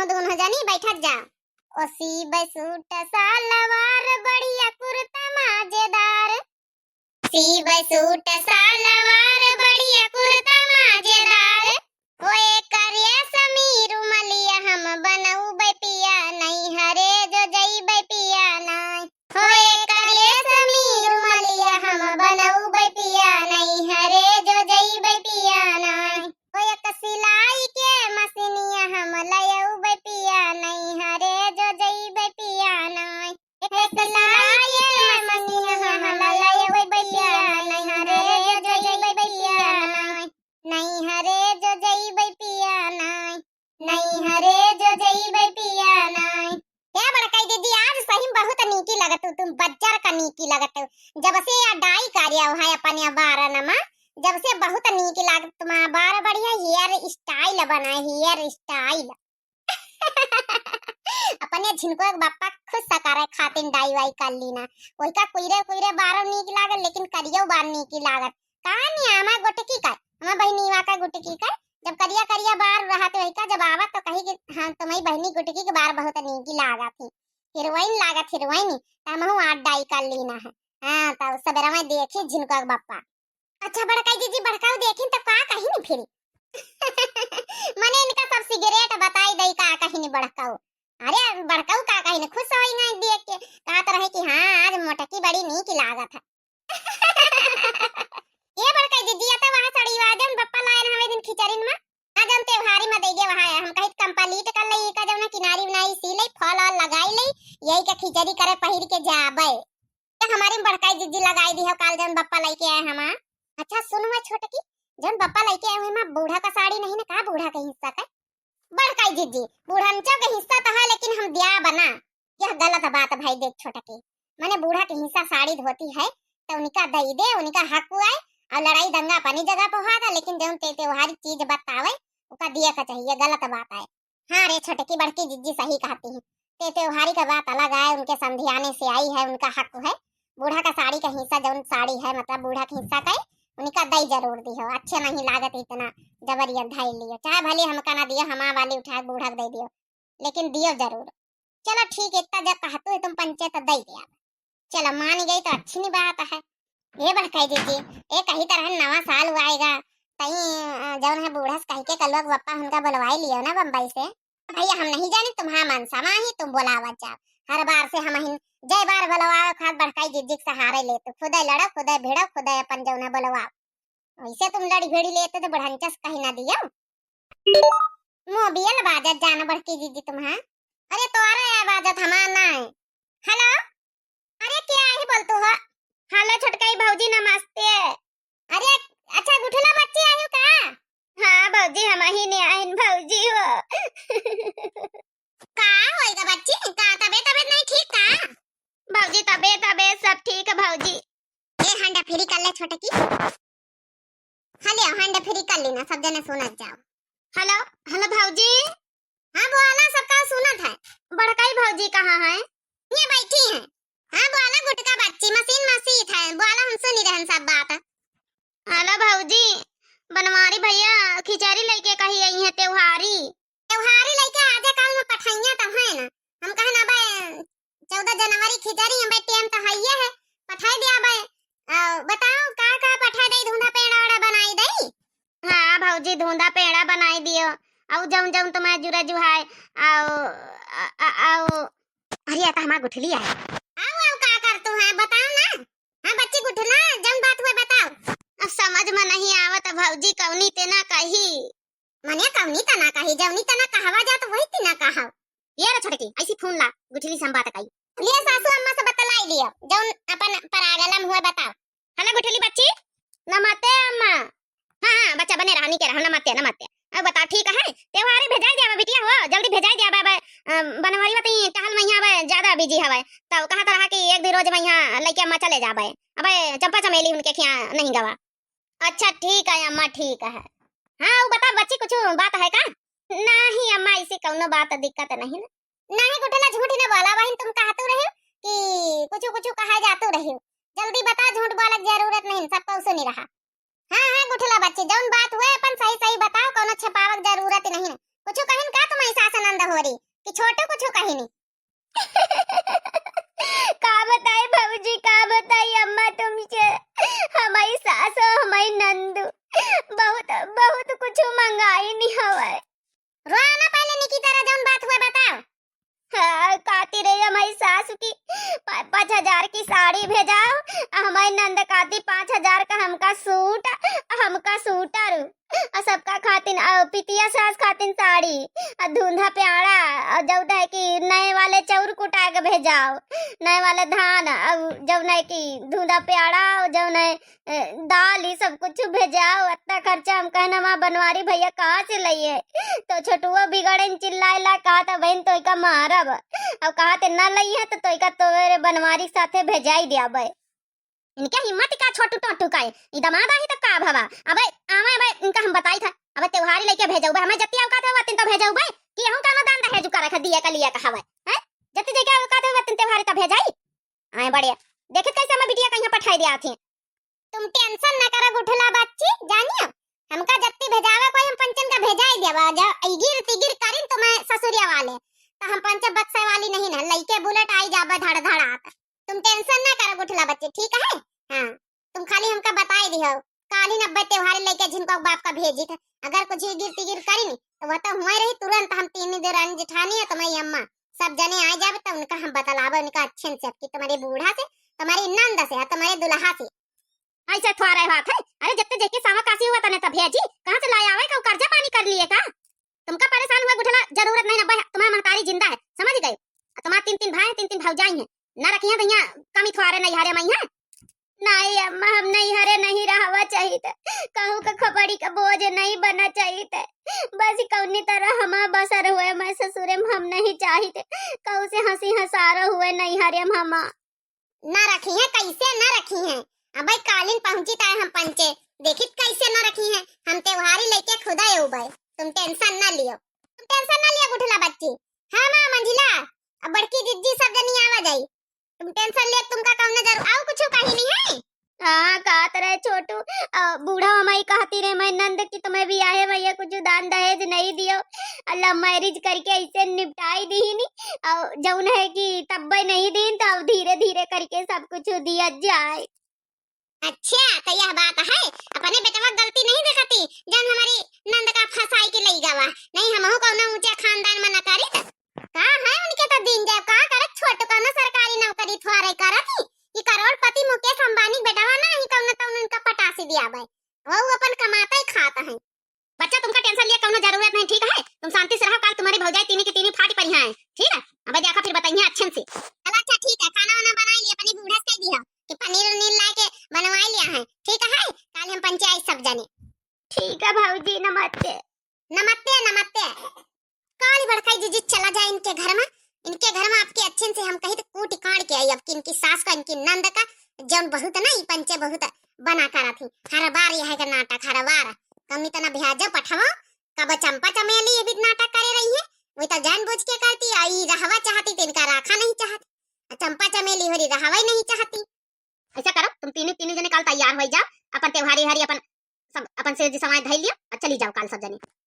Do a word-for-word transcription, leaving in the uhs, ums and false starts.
दुनो जनी बैठत जा। ओ सीबै सूट सलवार बढ़िया कुर्ता मजेदार। सीबै सूट सलवार बढ़िया कुर्ता मजेदार। होए करे समीर मलिया हम बनौबै पिया नैहरे जो जइबै पिया नाई। होए करे समीर मलिया हम बनौबै पिया नैहरे जो जइबै पिया नाई। होए एक सिलाई के मशीनिया हम लयौबै पिया नैहरे जो जइबै पिया नाई। एक सिलाई के मशीनिया हम लयौबै पिया नैहरे जो जइबै पिया नाई। नैहरे जो जइबै पिया नाई। नैहरे जो जइबै पिया नाई। हे बड़काई दीदी, आज सही में बहुत नीकी लागत हो तुम, बज्जर का नीकी लागत हो। जब से या डाई कार्य है अपन या बारन मा, जब से बहुत नीकी लागत तुम्हारा बार बढ़िया हेयर स्टाइल बनाए, हेयर स्टाइल। अपने झिनको एक बापा खुश करे खातिर डाई वाई कर लीना। वही का कुइरे कुइरे बारो नीक लागत, लेकिन करियो बार नीकी लागत। कहा नहीं हमार गुटकी का, हमार बहिनीवा का गुटकी का, जब करिया करिया बार रहत वही का, जब आवत तो कही कि हाँ तुम्हारी बहिनी गुटकी के बार बहुत नीकी लागत ही, हीरोइन लागत हीरोइन, तो हमहू आज डाई कर लीना है। हाँ, तो सबेरा में देखी झिनको एक बापा। अच्छा बड़काई दीदी, बड़काऊ देखिन तब का कहिन फिर? मने इनका सब सिगरेट बताई दई का कहिन बड़काऊ। अरे बड़काऊ का कहिन, खुश होई ना देख के, कहत रहे कि हाँ आज मोटकी बड़ी नीक लागत है। ये बड़काई दीदी, या तो वहाँ सड़ीवा जौन बप्पा लायन हवे दिन खिचड़िन में, ना जौन त्योहारी में देगे वहाँ है। हम कहित complete कर लई का जौन किनारी उनारी सी लई, फल वल लगाई लई, यही का खिचड़ी करे पहिर के जाबे। तो हमारी में बड़काई जिज्जी लगाई दी है काल जौन बप्पा लेके आए हमा। अच्छा सुन हुआ छोटकी, जौन बप्पा लेके आए हुए माँ बूढ़ा का साड़ी नहीं ना का बूढ़ा के हिस्सा का? बड़काई जिज्जी, बूढ़नचो के हिस्सा तो है लेकिन हम दिया बना। यह गलत बात भाई देख छोटकी, मने बूढ़ा के हिस्सा साड़ी धोती है तो उनका दई दे, उनका हक हुआ है। और लड़ाई दंगा अपनी जगह पर हुआ था लेकिन जौन ते त्योहारी चीज बतावे उका दिए का चाहिए, गलत बात है। हाँ रे छोटकी, बड़की जिज्जी सही कहती हैं। ते त्योहारी का बात अलग आए, उनके समधियाने से आई है, उनका हक है। बूढ़ा का साड़ी का हिस्सा जौन साड़ी है, मतलब बूढ़ा का हिस्सा का है, उनका दई जरूर दियो। अच्छे नहीं लागत इतना जबरियत धई लियो, चाहे भले हमका ना दियो, हमार वाली उठा के बूढ़ा के दे दियो, लेकिन दियो जरूर। चलो ठीक है, इतना जब कहतू है तुम पंचे तो दई दिया। चलो मान गई तो अच्छी नहीं बात है। ए बड़काई जिज्जी, ए कही तरह नवा साल आएगा, तई अ, जौन है बूढ़ा से कह के कलुआ के बप्पा उनका बुलवाई लियो ना बम्बई से। भैया हम नहीं जाने तुम्हारा मनसा माही, तुम बुलावत जाओ। हर बार से हम ही जय बार बुलवाओ खात बड़काई जिज्जी के सहारे लेते, खुदे लड़ो, खुदे भिड़ो, खुदे अपन जौन है बुलवाओ। वैसे तुम लड़ी भिड़ी लेते तो बुढ़नचस कहीं ना दियो। मोबियल बाजत जाना बड़की जिज्जी तुम्हार। अरे तोरा या बाजत हमार ना है। हेलो, अरे क्या ही बोलतू हो? हेलो छोटकाई भौजी नमस्ते। अरे अच्छा गुठला बच्ची आयो का? हाँ भौजी हम ही ने आइन भौजी हो। का होएगा बच्ची, का तबीयत तबीयत नहीं ठीक का? भौजी तबीयत तबीयत सब ठीक है भौजी। ए हंडा फ्री कर ले छोटकी। हेलो, hand free कर लेना, सब जने सुनत जाओ। हेलो, हेलो भौजी। हाँ बोला, सबका सुनत है। बड़काई भौजी कहाँ है? ये बैठी हैं। हाँ बोला, गुटका बच्ची मशीन में सीत है, बोला हम सुनी रहन सब बात। हेलो भौजी, बनवारी भैया खिचड़ी लेके कही आई है त्योहारी। त्योहारी लेके आजे काल में पठैया तो है ना, हम कहन अब चौदह जनवरी खिचड़ी, हम टाइम तो हइये है, पठाई दिया बे। अ, बताओ का का पठा दई, धुंधा पेड़ा ओड़ा बनाई दई? हाँ भौजी, धुंधा पेड़ा बनाई दियो, अउ जौन जौन तुम्हारे जुरा जुहाए, अउ, अ, अ, अउ, अरे ये तो हमार गुठली है। आओ आओ का कर तू है बताओ ना। हाँ बच्ची गुठला, जौन बात हुआ बताओ। अब समझ में नहीं आवत भौजी कौनी ते ना कही। मने कौनी तना कही, जौनी तना कहवा जात वही तना कहव। ये रे छोटकी, ऐसी फोन ला, गुठली से हम बात कही। ले सासू अम्मा से बतलाई लियो, जौन अपन परागलम हुए बताओ। हेलो गुठली बच्ची। नमस्ते अम्मा। हाँ, हाँ, बच्चा बने रहा, नीके रहा, नमस्ते, नमस्ते। अब बताओ, ठीक है? त्योहारी भेजाई दिया बा बिटिया हो, जल्दी भेजाई दिया बा, बा, अ, बनवारी बा तई टहल में यहाँ बा, ज्यादा बिजी हवे। तो कहत रहा कि एक दो रोज में यहाँ लइके अम्मा चले जाबे। अबे चंपा चमेली उनके खिया नहीं गवा। अच्छा ठीक है अम्मा, ठीक है। हाँ, वो बता बच्ची, कुछ बात है का? नहीं अम्मा, ऐसी कौनो बात दिक्कत नहीं ना। नहीं गुठला, झूठ न बोला बहिन, तुम कहतू रहे कि कुछ कुछ कहा जातू रहे। जल्दी बता, झूठ बोलक जरूरत नहीं, सब कहू सुनी रहा। हाँ, हाँ गुठला बच्ची, जौन बात हुए अपन सही सही बताओ, कौनो छिपावक जरूरत नहीं। कुछ कहिन का तुम ऐसा आनंद थोरी कि छोटू कुछ कही नहीं। का बताई भौजी, का बताई अम्मा तुमसे, हमारी सास और हमारी नंदू बहुत, बहुत कुछ मंगाई नहीं हवे। रोआ ना पहले निकी तरह जौन बात हुए बताओ। हाँ, कहती रही हमारी सास की पा-, पाँच हजार की साड़ी भेजाओ, आ हमारी नंद कहती पाँच हजार का हमका सूट, हमका सूटर, आ सबका खातिन, आ पितिया सास खातिन साड़ी, आ धुंधा प्याड़ा, आ जौन है कि नए वाले चाउर कुटा के भेजाओ, नए वाले धान, आ जौन है कि धुंधा प्याड़ा, आ जौन है ए, दाल, ई सब कुछ भेजाओ, अतना खर्चा। हम कहन, "हमार बनवारी भैया कहाँ से लइहे?" तो छोटुओ बिगड़न, चिल्लाए ला, कहत, "बहिन, तोइका मारब।" अब कहत, "ना लइहे तो तोइका तोरे बनवारी के साथे भेजाई दियाबे।" इनके हिम्मत का छोटू टोटू का है? ई दमाद आही तो का भवा? अबे, आवे, अबे, इनका हम बताई था। अबे, त्योहारी लइके भेजउबे, हमें जत्ती औकात है, वत्ती तो भेजउबे। कि यहूँ का ना दान दहेज का रख दिए का लिए का हवे, हैं? जत्ती जइके औकात है, वत्ती त्योहारी तो भेजाई। आए बड़े, देखित कैसे हमें बिटिया कहीं पठाई दिया थी। तुम tension न करो गुठला बच्ची, जानियो, हमका जत्ती भेजावे कोई हम पंचन का भेजाई देवा। जब इगिर तिगिर करिन तुम्हें ससुरिया वाले, तो हम पंच बक्से वाली नहीं ना, लइके bullet आई जाबे धड़ धड़ात। तुम tension न करो गुठला बच्ची, ठीक है? हाँ, तुम खाली हमका बताई दिहो, कालिन अब्बे त्योहारी लइके झिनको बाप का भेजी था। अगर कुछ इगिर तिगिर करिन, तो वह तो हुए रही, तुरंत हम तीन देरानी जेठानी है, तुम्हारी अम्मा, सब जने आ जाबे, तो उनका हम बतलाबे, उनका अच्छे से, कि तुम्हारे बूढ़ा से, तुम्हारी नंद से, और तुम्हारे दुल्हा से। ऐसे थोड़े बात है। अरे, जत्ते जेके सावा काशी हुआ तने तब भेजी, कहाँ से लाया आवे का, कर्जा पानी कर लिए का? तुमका परेशान हुआ गुठला जरूरत नहीं ना, बह-, तुम्हारा महतारी जिंदा है, समझ गए? और तुम्हारा तीन तीन भाई हैं, तीन तीन भौजाई हैं, ना रखिए भैया, कमी थोड़े नहीं हरे मई है। नहीं अम्मा, हम नैहरे नहीं रहवा चाहित, कहूँ का खोपड़ी का बोझ नहीं बना चाहित। बस कौनी तरह हमार बसर हुए, मैं ससुरे में हम नहीं चाहित, कहूँ से हंसी हंसारा हुए नैहरे में हमार। ना रखी है, कैसे ना रखी है? अबे कालिन पहुँची ताए हम पंचे, देखित कैसे ना रखी है। हम त्योहारी लइके खुदा उबे, तुम tension ना लियो, तुम tension ना लियो गुठला बच्ची। हाँ माँ मंझिला, अब बड़की जिज्जी सब जनी आवा जाई। तुम tension ले, तुमका कौनो जरूर, आऊ कुछ कही नहीं है? हाँ, कहत रहे छोटू, अ, बूढ़ा हमारी कहती रहे, मैं नंद की तुम्हें बियाहे भैया कुछ दान दहेज नहीं दियो, अ, love marriage करके ऐसे निपटाई दीनी, और जौन है कि तब्बे नहीं दीन, तो अब धीरे धीरे करके सब कुछ दिया जाए। अच्छा, तो यह बात है, अपने बेटवा गलती नहीं देखती, जन हमारी नंद का फंसाई के लई गवा। नहीं, हमहू कौनो ऊंचे खानदान में न करी त। का है उनके तो दिन जाए, का करे, छोट कौनो सरकारी नौकरी थोड़े करत ही, कि करोड़पति मुकेश अंबानी बेटवा ना ही कौनो तौन उनका पटासी दिया बे। वो अपन कमाते ही खात हैं। बच्चा, तुमका tension लिए कौनो जरूरत नहीं, ठीक है? तुम शांति से रहो, काल तुम्हारी भौजाई तीनी की तीनी फाटी पड़ी हैं, ठीक है? अब देखा फिर बताइए अच्छे से। चला अच्छा, ठीक है, खाना वाना बनाई लिया, अपनी बूढ़ा से कह दिया कि पनीर उनीर लाए के बनवाई लिया है, ठीक है? काल हम पंचे आई सब जने। ठीक है भौजी, नमस्ते। नमस्ते, नमस्ते। काली बड़काई जीजी चला जाए इनके घर में, इनके घर में आपके अच्छे से हम कही तो कूट काट के आई। अब कि इनकी सास का, इनकी नंद का जौन बहुत ना, ई पंचे बहुत बना करा थी। हर बार यह का नाटक, हर बार। कमी तना ब्याजो पठवा, कब चंपा चमेली ये भी नाटक करे रही है। वही तो जानबूझ के करती, आ ई रहवा चाहती तो इनका राखा नहीं चाहती। आ चंपा चमेली होरी रहवा ही नहीं चाहती। ऐसा करो, तुम तीनों, तीनों जने काल तैयार हो जाओ, अपन त्योहारी हरी अपन सब अपन से जी सवाई धई लियो और चली जाओ काल सब जने।